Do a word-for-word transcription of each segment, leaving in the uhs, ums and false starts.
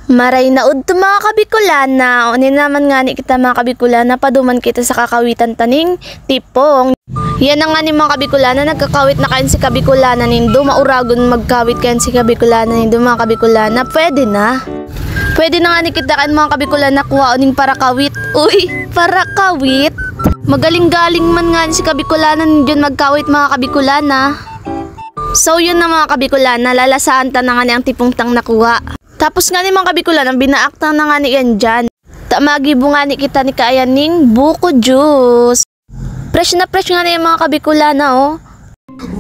Maray na udto, mga Kabikolana. O, ni naman ngani kita, mga Kabikolana, paduman kita sa kakawitan ta ning tipong. Yan na ngani, mga Kabikolana, nagkakawit na kayan si Kabikolana nindo. Mauragon magkawit kayan si Kabikolana nindo, mga Kabikolana. Pwede na. Pwede na ngani kita kayan, mga Kabikolana, kuhaon ning parakawit. Uy, parakawit. Magaling-galing man ngani si Kabikolana nindo magkawit, mga Kabikolana. So, yun na, mga Kabikolana, lalasaan ta na ngani ang tipong tang nakuha. Tapos ngani, mga Kabikolana, binaak ta na ngani yan dyan. Ta magibo ngani kita ni kaayan ning buko juice. Fresh na fresh ngani yan, mga Kabikolana, oh.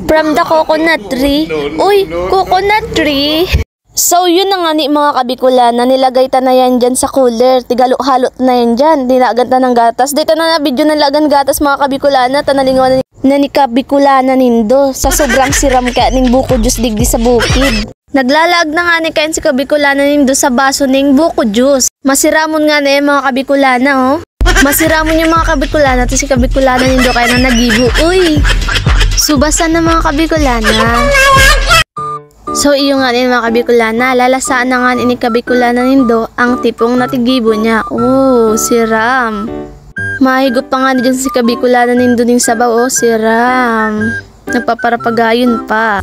From the coconut tree. Uy, coconot tree. So, yun na ngani, mga Kabikolana, nilagay ta na yan dyan sa cooler. Tighalo-halo ta na yan dyan. Dinagan ta ng gatas. Di ta na na-video na lagan gatas, mga Kabikolana. Ta nalingawan na ni Kabikolana nindo sa sobrang siram kaya ning buko juice digdi sa bukid. Naglalaag na ngani kayan si Kabikolana nindo sa baso ning buko juice. Masiramon ngani yan, mga Kabikolana, oh. Masiramon yung mga Kabikolana, ta si Kabikolana nindo kaya na nagibo. Uy! Subasan na, mga Kabikolana. So, iyo ngani, mga Kabikolana, lalasaan na ngani ni Kabikolana nindo ang tipong natigibo niya. Oh, siram. Mahigop pa ngani dyan si Kabikolana nindo ning sabaw, oh, siram. Nagpaparapagayon pa.